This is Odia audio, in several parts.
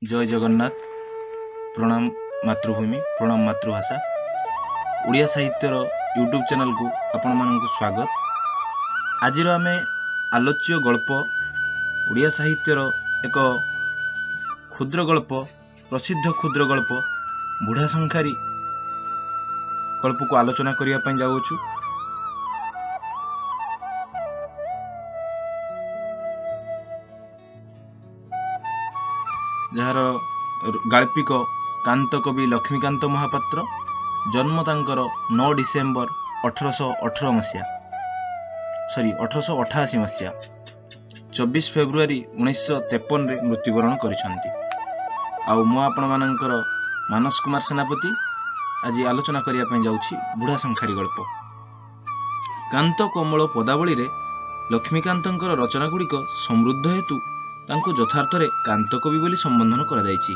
ଜୟ ଜଗନ୍ନାଥ। ପ୍ରଣାମ ମାତୃଭୂମି, ପ୍ରଣାମ ମାତୃଭାଷା। ଓଡ଼ିଆ ସାହିତ୍ୟର ୟୁଟ୍ୟୁବ୍ ଚ୍ୟାନେଲକୁ ଆପଣମାନଙ୍କୁ ସ୍ୱାଗତ। ଆଜିର ଆମେ ଆଲୋଚ୍ୟ ଗଳ୍ପ ଓଡ଼ିଆ ସାହିତ୍ୟର ଏକ କ୍ଷୁଦ୍ର ଗଳ୍ପ, ପ୍ରସିଦ୍ଧ କ୍ଷୁଦ୍ର ଗଳ୍ପ ବୁଢ଼ା ଶଙ୍ଖାରୀ ଗଳ୍ପକୁ ଆଲୋଚନା କରିବା ପାଇଁ ଯାଉଅଛୁ। ଯାହାର ଗାଳ୍ପିକ କାନ୍ତ କବି ଲକ୍ଷ୍ମୀକାନ୍ତ ମହାପାତ୍ର। ଜନ୍ମ ତାଙ୍କର 9 ଡିସେମ୍ବର 1818 ମସିହା, ସରି, 1888 ମସିହା, 24 ଫେବୃଆରୀ 1953ରେ ମୃତ୍ୟୁବରଣ କରିଛନ୍ତି। ଆଉ ମୁଁ ଆପଣମାନଙ୍କର ମାନସ କୁମାର ସେନାପତି ଆଜି ଆଲୋଚନା କରିବା ପାଇଁ ଯାଉଛି ବୁଢ଼ା ଶଙ୍ଖାରୀ ଗଳ୍ପ। କାନ୍ତ କୋମଳ ପଦାବଳୀରେ ଲକ୍ଷ୍ମୀକାନ୍ତଙ୍କର ରଚନାଗୁଡ଼ିକ ସମୃଦ୍ଧ ହେତୁ ତାଙ୍କୁ ଯଥାର୍ଥରେ କାନ୍ତକବି ବୋଲି ସମ୍ବୋଧନ କରାଯାଇଛି।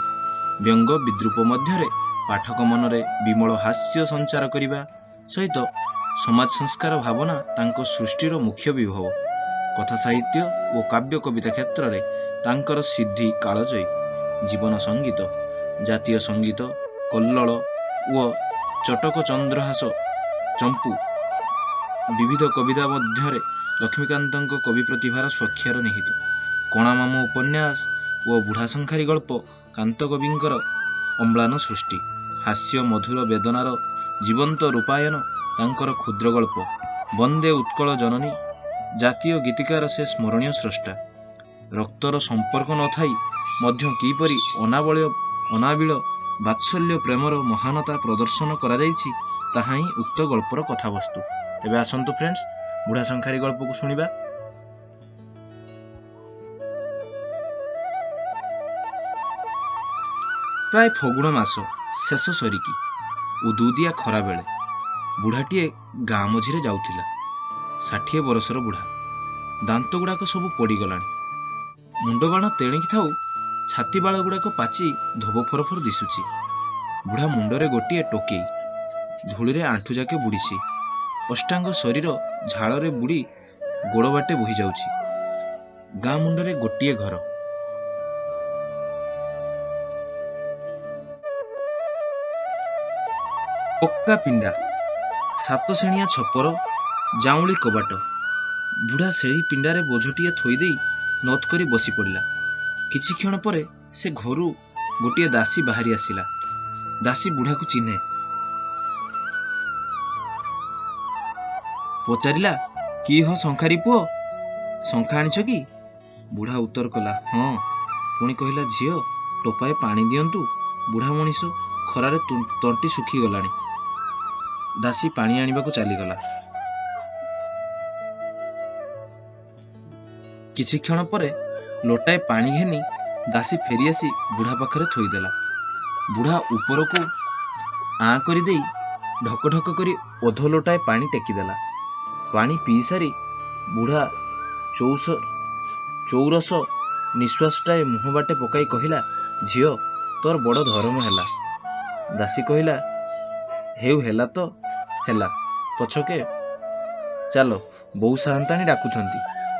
ବ୍ୟଙ୍ଗ ବିଦ୍ରୂପ ମଧ୍ୟରେ ପାଠକ ମନରେ ବିମଳ ହାସ୍ୟ ସଞ୍ଚାର କରିବା ସହିତ ସମାଜ ସଂସ୍କାର ଭାବନା ତାଙ୍କ ସୃଷ୍ଟିର ମୁଖ୍ୟ ବିଭବ। କଥା ସାହିତ୍ୟ ଓ କାବ୍ୟ କବିତା କ୍ଷେତ୍ରରେ ତାଙ୍କର ସିଦ୍ଧି କାଳଜୟୀ। ଜୀବନ ସଙ୍ଗୀତ, ଜାତୀୟ ସଙ୍ଗୀତ, କଲ୍ଲୋଳ ଓ ଚଟକ ଚନ୍ଦ୍ରହାସ ଚମ୍ପୁ ବିବିଧ କବିତା ମଧ୍ୟରେ ଲକ୍ଷ୍ମୀକାନ୍ତଙ୍କ କବି ପ୍ରତିଭାର ସ୍ୱାକ୍ଷର ନିହିତ। କଣାମାମୁଁ ଉପନ୍ୟାସ ଓ ବୁଢ଼ା ଶଙ୍ଖାରୀ ଗଳ୍ପ କାନ୍ତକବିଙ୍କର ଅମ୍ଳାନ ସୃଷ୍ଟି। ହାସ୍ୟ ମଧୁର ବେଦନାର ଜୀବନ୍ତ ରୂପାୟନ ତାଙ୍କର କ୍ଷୁଦ୍ର ଗଳ୍ପ ବନ୍ଦେ ଉତ୍କଳ ଜନନୀ ଜାତୀୟ ଗୀତିକାର ସେ ସ୍ମରଣୀୟ ସ୍ରଷ୍ଟା। ରକ୍ତର ସମ୍ପର୍କ ନଥାଇ ମଧ୍ୟ କିପରି ଅନାବିଳ ବାତ୍ସଲ୍ୟ ପ୍ରେମର ମହାନତା ପ୍ରଦର୍ଶନ କରାଯାଇଛି, ତାହା ହିଁ ଉକ୍ତ ଗଳ୍ପର କଥାବସ୍ତୁ। ତେବେ ଆସନ୍ତୁ ଫ୍ରେଣ୍ଡସ୍, ବୁଢ଼ା ଶଙ୍ଖାରୀ ଗଳ୍ପକୁ ଶୁଣିବା। ପ୍ରାୟ ଫଗୁଣ ମାସ ଶେଷ ସରିକି ଉଦୁଉଦିଆ ଖରାବେଳେ ବୁଢ଼ାଟିଏ ଗାଁ ମଝିରେ ଯାଉଥିଲା। 60 ବରଷର ବୁଢ଼ା, ଦାନ୍ତ ଗୁଡ଼ାକ ସବୁ ପଡ଼ିଗଲାଣି। ମୁଣ୍ଡବାଣ ତେଣିକି ଥାଉ, ଛାତି ବାଳ ଗୁଡ଼ାକ ପାଚି ଧୋବ ଫରଫର ଦିଶୁଛି। ବୁଢ଼ା ମୁଣ୍ଡରେ ଗୋଟିଏ ଟୋକେଇ, ଧୂଳିରେ ଆଣ୍ଠୁଯାକେ ବୁଡ଼ିଛି। ଅଷ୍ଟାଙ୍ଗ ଶରୀର ଝାଳରେ ବୁଡ଼ି ଗୋଡ଼ ବାଟେ ବୋହି ଯାଉଛି। ଗାଁ ମୁଣ୍ଡରେ ଗୋଟିଏ ଘର, ପକ୍କା ପିଣ୍ଡା, ସାତଶେଣିଆ ଛପର, ଜାଉଁଳି କବାଟ। ବୁଢ଼ା ସେହି ପିଣ୍ଡାରେ ବୋଝଟିଏ ଥୋଇଦେଇ ନତ କରି ବସି ପଡ଼ିଲା। କିଛି କ୍ଷଣ ପରେ ସେ ଘରୁ ଗୋଟିଏ ଦାସୀ ବାହାରି ଆସିଲା। ଦାସୀ ବୁଢ଼ାକୁ ଚିହ୍ନେ। ପଚାରିଲା, "କି ହୋ ଶଙ୍ଖାରୀ ପୁଅ, ଶଙ୍ଖା ଆଣିଛ କି?" ବୁଢ଼ା ଉତ୍ତର କଲା, "ହଁ।" ପୁଣି କହିଲା, "ଝିଅ, ଟୋପାଏ ପାଣି ଦିଅନ୍ତୁ, ବୁଢ଼ା ମଣିଷ ଖରାରେ ତଣ୍ଟି ଶୁଖିଗଲାଣି।" ଦାସୀ ପାଣି ଆଣିବାକୁ ଚାଲିଗଲା। କିଛି କ୍ଷଣ ପରେ ଲୋଟାଏ ପାଣି ଘେନି ଦାସୀ ଫେରିଆସି ବୁଢ଼ା ପାଖରେ ଥୋଇଦେଲା। ବୁଢ଼ା ଉପରକୁ ଆଁ କରିଦେଇ ଢକ ଢକ କରି ଅଧ ଲୋଟାଏ ପାଣି ଟେକିଦେଲା। ପାଣି ପିଇସାରି ବୁଢ଼ା ଚଉରସ ନିଶ୍ୱାସଟାଏ ମୁହଁ ବାଟେ ପକାଇ କହିଲା, "ଝିଅ, ତୋର ବଡ଼ ଧରମ ହେଲା।" ଦାସୀ କହିଲା, "ହେଉ, ହେଲା ତ ହେଲା ପଛକେ, ଚାଲ, ବୋଉ ସାଆନ୍ତାଣୀ ଡାକୁଛନ୍ତି,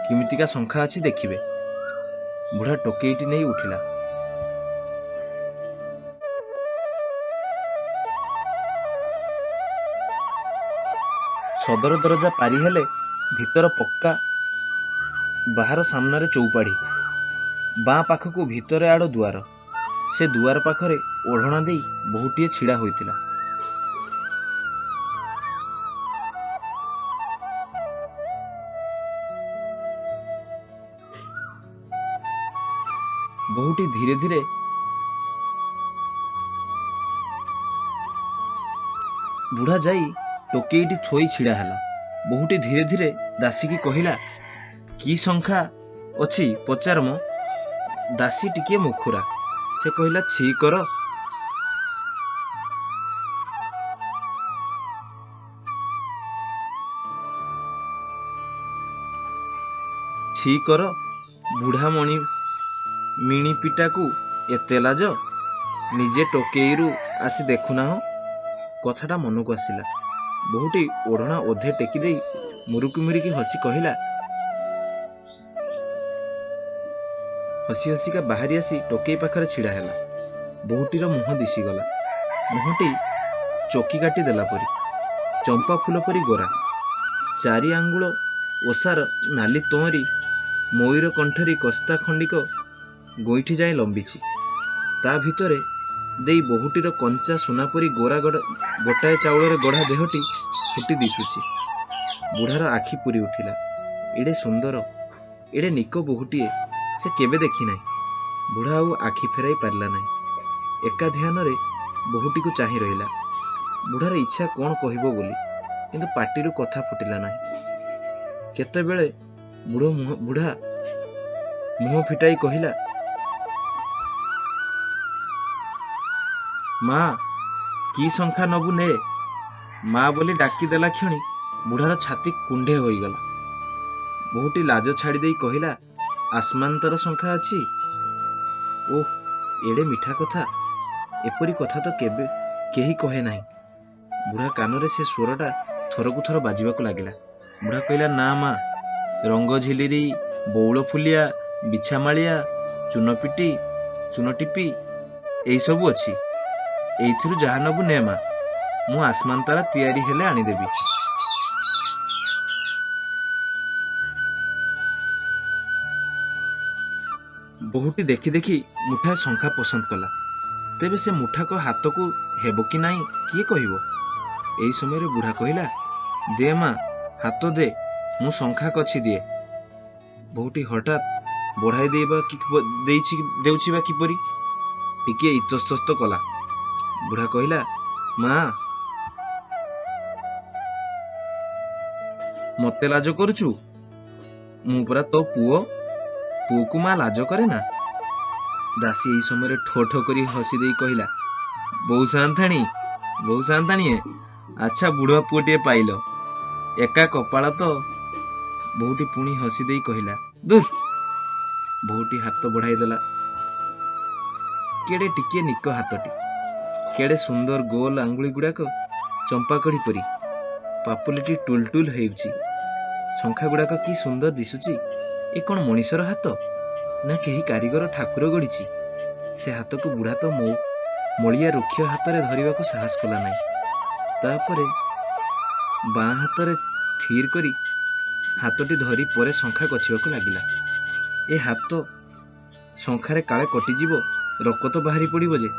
କିମିତିକା ଶଙ୍ଖା ଅଛି ଦେଖିବେ।" ବୁଢ଼ା ଟୋକେଇଟି ନେଇ ଉଠିଲା। ସଦର ଦରଜା ପାରି ହେଲେ ଭିତର ପକ୍କା ବାହାର ସାମ୍ନାରେ ଚଉପାଢ଼ି, ବାଁ ପାଖକୁ ଭିତରେ ଆଡ଼ ଦୁଆର। ସେ ଦୁଆର ପାଖରେ ଓଢ଼ଣା ଦେଇ ବୋହୂଟିଏ ଛିଡ଼ା ହୋଇଥିଲା। ବୋହୂଟି ଧୀରେ ଧୀରେ ବୁଢ଼ା ଯାଇ ଟୋକେଇଟି ଥୋଇ ଛିଡ଼ା ହେଲା। ବୋହୂଟି ଧୀରେ ଧୀରେ ଦାସୀକି କହିଲା, "କି ଶଙ୍ଖା ଅଛି ପଚାର ମ।" ଦାସୀ ଟିକିଏ ମୁଖୁରା। ସେ କହିଲା, "ଛି କର, ଛି କର, ବୁଢ଼ା ମଣି ମିଣିପିଟାକୁ ଏତେ ଲାଜ? ନିଜେ ଟୋକେଇରୁ ଆସି ଦେଖୁନାହଁ?" କଥାଟା ମନକୁ ଆସିଲା। ବୋହୂଟି ଓଢ଼ଣା ଅଧେ ଟେକିଦେଇ ମୁରୁକି ମୁରୁକି ହସି କହିଲା, ହସି ହସିକା ବାହାରି ଆସି ଟୋକେଇ ପାଖରେ ଛିଡ଼ା ହେଲା। ବୋହୂଟିର ମୁହଁ ଦିଶିଗଲା। ମୁହଁଟି ଚକି କାଟି ଦେଲା ପରି, ଚମ୍ପା ଫୁଲ ପରି ଗୋରା। 4 ଆଙ୍ଗୁଳ ଓସାର ନାଲି ତଅଁରି ମୟୂର କଣ୍ଠରୀ କସ୍ତା ଖଣ୍ଡିକ ଗୋଇଠି ଯାଏ ଲମ୍ବିଛି। ତା ଭିତରେ ଦେଇ ବୋହୂଟିର କଞ୍ଚା ସୁନା ପରି ଗୋରା ଗୋଟାଏ ଚାଉଳରେ ଗଢ଼ା ଦେହଟି ଫୁଟି ଦିଶୁଛି। ବୁଢ଼ାର ଆଖି ପୂରି ଉଠିଲା। ଏଡ଼େ ସୁନ୍ଦର, ଏଡ଼େ ନିକ ବୋହୂଟିଏ ସେ କେବେ ଦେଖି ନାହିଁ। ବୁଢ଼ା ଆଉ ଆଖି ଫେରାଇ ପାରିଲା ନାହିଁ। ଏକା ଧ୍ୟାନରେ ବୋହୂଟିକୁ ଚାହିଁ ରହିଲା। ବୁଢ଼ାର ଇଚ୍ଛା କ'ଣ କହିବ ବୋଲି, କିନ୍ତୁ ପାଟିରୁ କଥା ଫୁଟିଲା ନାହିଁ। କେତେବେଳେ ବୁଢ଼ା ମୁହଁ ଫିଟାଇ କହିଲା, ମା, କି ଶଙ୍ଖା ନବୁ ନେ। ମା ବୋଲି ଡାକି ଦେଲା କ୍ଷଣି ବୁଢ଼ାର ଛାତି କୁଣ୍ଢେ ହୋଇଗଲା। ବୋହୂଟି ଲାଜ ଛାଡ଼ି ଦେଇ କହିଲା, ଆସମାନ୍ତର ଶଙ୍ଖା ଅଛି? ଓଃ, ଏଡ଼େ ମିଠା କଥା! ଏପରି କଥା ତ କେବେ କେହି କହେ ନାହିଁ। ବୁଢ଼ା କାନରେ ସେ ସ୍ୱରଟା ଥରକୁ ଥର ବାଜିବାକୁ ଲାଗିଲା। ବୁଢ଼ା କହିଲା, ନା ମା, ରଙ୍ଗ ଝିଲିରି, ବଉଳ ଫୁଲିଆ, ବିଛାମାଳିଆ, ଚୂନପିଟି, ଚୂନଟିପି ଏଇସବୁ ଅଛି। ଏଇଥିରୁ ଯାହା ନବୁ ନେ ମା, ମୁଁ ଆସମାନ ତାରା ତିଆରି ହେଲେ ଆଣିଦେବି। ବୋହୂଟି ଦେଖି ଦେଖି ମୁଠାଏ ଶଙ୍ଖା ପସନ୍ଦ କଲା। ତେବେ ସେ ମୁଠାକ ହାତକୁ ହେବ କି ନାହିଁ କିଏ କହିବ? ଏହି ସମୟରେ ବୁଢ଼ା କହିଲା, ଦେ ମା, ହାତ ଦେ, ମୁଁ ଶଙ୍ଖା କଛି ଦିଏ। ବୋହୂଟି ହଠାତ୍ ବଢ଼ାଇ ଦେଇବା କି ଦେଉଛି ବା କିପରି ଟିକିଏ ଇତସ୍ତତ କଲା। ବୁଢ଼ା କହିଲା, ମା, ମତେ ଲାଜ କରୁଛୁ? ମୁଁ ପରା ତୋ ପୁଅ। ପୁଅକୁ ମା ଲାଜ କରେ ନା? ଦାସୀ ଏହି ସମୟରେ ଠୋ ଠୋ କରି ହସି ଦେଇ କହିଲା, ବୋଉ ସାନ୍ତାଣୀ, ବୋଉ ସାନ୍ତାଣୀଏ, ଆଚ୍ଛା ବୁଢ଼ା ପୁଅଟିଏ ପାଇଲ, ଏକା କପାଳ ତ। ବୋହୂଟି ପୁଣି ହସି ଦେଇ କହିଲା, ଦୂର। ବୋହୂଟି ହାତ ବଢ଼ାଇ ଦେଲା। କେଡ଼େ ଟିକିଏ ନିକ ହାତଟି, କେଡ଼େ ସୁନ୍ଦର ଗୋଲ ଆଙ୍ଗୁଳି ଗୁଡ଼ାକ ଚମ୍ପାକଢ଼ି ପରି, ପାପୁଲିଟି ଟୁଲଟୁଲ ହେଉଛି। ଶଙ୍ଖା ଗୁଡ଼ାକ କି ସୁନ୍ଦର ଦିଶୁଛି। ଏ କ'ଣ ମଣିଷର ହାତ ନା କେହି କାରିଗର ଠାକୁର ଗଢ଼ିଛି? ସେ ହାତକୁ ବୁଢ଼ା ତ ମଳିଆ ରୁକ୍ଷ ହାତରେ ଧରିବାକୁ ସାହସ କଲା ନାହିଁ। ତାପରେ ବାଁ ହାତରେ ଥିର କରି ହାତଟି ଧରି ପରେ ଶଙ୍ଖା କଛିବାକୁ ଲାଗିଲା। ଏ ହାତ ଶଙ୍ଖାରେ କାଳେ କଟିଯିବ, ରକତ ବାହାରି ପଡ଼ିବ ଯେ।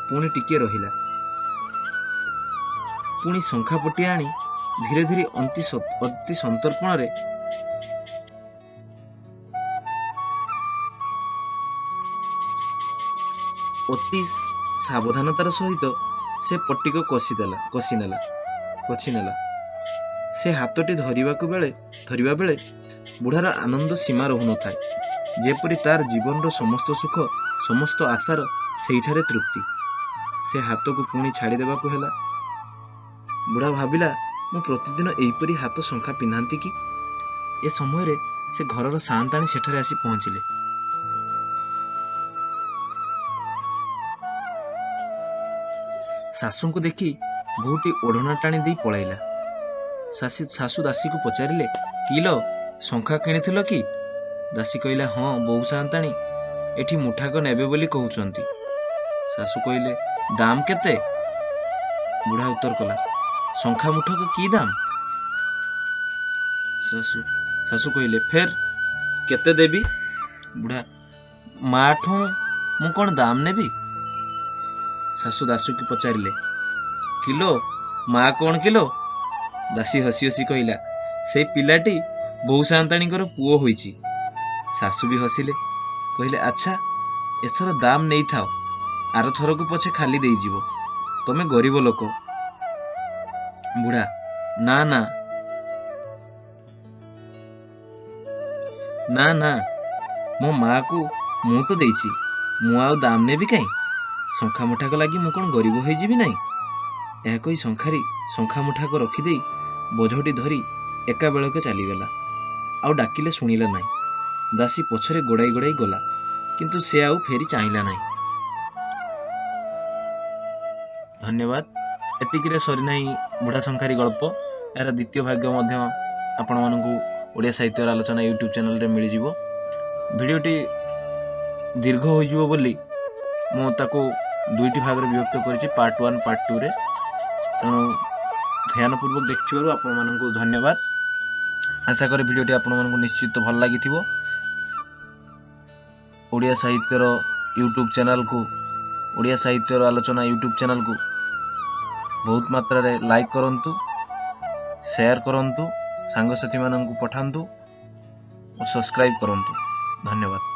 ପୁଣି ଟିକିଏ ରହିଲା। ପୁଣି ଶଙ୍ଖା ପଟିଆ ଆଣି ଧୀରେ ଧୀରେ ଅତି ସନ୍ତର୍ପଣରେ ଅତି ସାବଧାନତାର ସହିତ ସେ ପଟିକ କଷିନେଲା। ସେ ହାତଟି ଧରିବା ବେଳେ ବୁଢ଼ାର ଆନନ୍ଦ ସୀମା ରହୁନଥାଏ, ଯେପରି ତାର ଜୀବନର ସମସ୍ତ ସୁଖ, ସମସ୍ତ ଆଶାର ସେଇଠାରେ ତୃପ୍ତି। ସେ ହାତକୁ ପୁଣି ଛାଡ଼ିଦେବାକୁ ହେଲା। ବୁଢ଼ା ଭାବିଲା, ମୁଁ ପ୍ରତିଦିନ ଏହିପରି ହାତ ଶଙ୍ଖା ପିନ୍ଧାନ୍ତି କି? ଏ ସମୟରେ ସେ ଘରର ସାଆନ୍ତାଣୀ ସେଠାରେ ଆସି ପହଞ୍ଚିଲେ। ଶାଶୁଙ୍କୁ ଦେଖି ବୋହୂଟି ଓଢ଼ଣା ଟାଣି ଦେଇ ପଳାଇଲା। ଶାଶୁ ଦାସୀକୁ ପଚାରିଲେ, କିଲୋ, ଶଙ୍ଖା କିଣିଥିଲ କି? ଦାସୀ କହିଲା, ହଁ ବୋହୂ ସାଆନ୍ତାଣୀ, ଏଠି ମୁଠାକ ନେବେ ବୋଲି କହୁଛନ୍ତି। ଶାଶୁ କହିଲେ, ଦାମ କେତେ? ବୁଢ଼ା ଉତ୍ତର କଲା, ଶଙ୍ଖା ମୁଠକ କି ଦାମ? ଶାଶୁ କହିଲେ, ଫେର କେତେ ଦେବି? ବୁଢ଼ା, ମାଠୁଁ ମୁଁ କ'ଣ ଦାମ ନେବି? ଶାଶୁ ଦାସୀକୁ ପଚାରିଲେ, କିଲୋ, ମା କ'ଣ କିଲୋ? ଦାସୀ ହସି ହସି କହିଲା, ସେଇ ପିଲାଟି ବୋହୂ ସାଆନ୍ତାଣୀଙ୍କର ପୁଅ ହୋଇଛି। ଶାଶୁ ବି ହସିଲେ, କହିଲେ, ଆଚ୍ଛା ଏଥର ଦାମ ନେଇଥାଅ, ଆର ଥରକୁ ପଛେ ଖାଲି ଦେଇଯିବ, ତମେ ଗରିବ ଲୋକ। ବୁଢ଼ା, ନା ନା ନା ନା, ମୋ ମାକୁ ମୁଁ ତ ଦେଇଛି, ମୁଁ ଆଉ ଦାମ ନେବି କାହିଁ? ଶଙ୍ଖା ମୁଠାକ ଲାଗି ମୁଁ କ'ଣ ଗରିବ ହୋଇଯିବି ନାହିଁ? ଏହା କହି ଶଙ୍ଖାରି ଶଙ୍ଖା ମୁଠାକ ରଖିଦେଇ ବୋଝଟି ଧରି ଏକାବେଳକେ ଚାଲିଗଲା। ଆଉ ଡାକିଲେ ଶୁଣିଲା ନାହିଁ। ଦାସୀ ପଛରେ ଗୋଡ଼ାଇ ଗୋଡ଼ାଇ ଗଲା, କିନ୍ତୁ ସେ ଆଉ ଫେରି ଚାହିଁଲା ନାହିଁ। ଧନ୍ୟବାଦ। ଏତିକିରେ ସରିନାହିଁ ବୁଢ଼ା ଶଙ୍ଖାରି ଗଳ୍ପ। ଏହାର ଦ୍ୱିତୀୟ ଭାଗ ମଧ୍ୟ ଆପଣମାନଙ୍କୁ ଓଡ଼ିଆ ସାହିତ୍ୟର ଆଲୋଚନା ୟୁଟ୍ୟୁବ୍ ଚ୍ୟାନେଲରେ ମିଳିଯିବ। ଭିଡ଼ିଓଟି ଦୀର୍ଘ ହୋଇଯିବ ବୋଲି ମୁଁ ତାକୁ ଦୁଇଟି ଭାଗରେ ବିଭକ୍ତ କରିଛି, ପାର୍ଟ 1, ପାର୍ଟ 2ରେ। ତେଣୁ ଧ୍ୟାନପୂର୍ବକ ଦେଖିଥିବାରୁ ଆପଣମାନଙ୍କୁ ଧନ୍ୟବାଦ। ଆଶା କରେ ଭିଡ଼ିଓଟି ଆପଣମାନଙ୍କୁ ନିଶ୍ଚିତ ଭଲ ଲାଗିଥିବ। ଓଡ଼ିଆ ସାହିତ୍ୟର ୟୁଟ୍ୟୁବ୍ ଚ୍ୟାନେଲକୁ, ଓଡ଼ିଆ ସାହିତ୍ୟର ଆଲୋଚନା ୟୁଟ୍ୟୁବ୍ ଚ୍ୟାନେଲକୁ ବହୁତ ମାତ୍ରାରେ ଲାଇକ୍ କରନ୍ତୁ, ସେୟାର କରନ୍ତୁ, ସାଙ୍ଗସାଥିମାନଙ୍କୁ ପଠାନ୍ତୁ ଓ ସବସ୍କ୍ରାଇବ୍ କରନ୍ତୁ। ଧନ୍ୟବାଦ।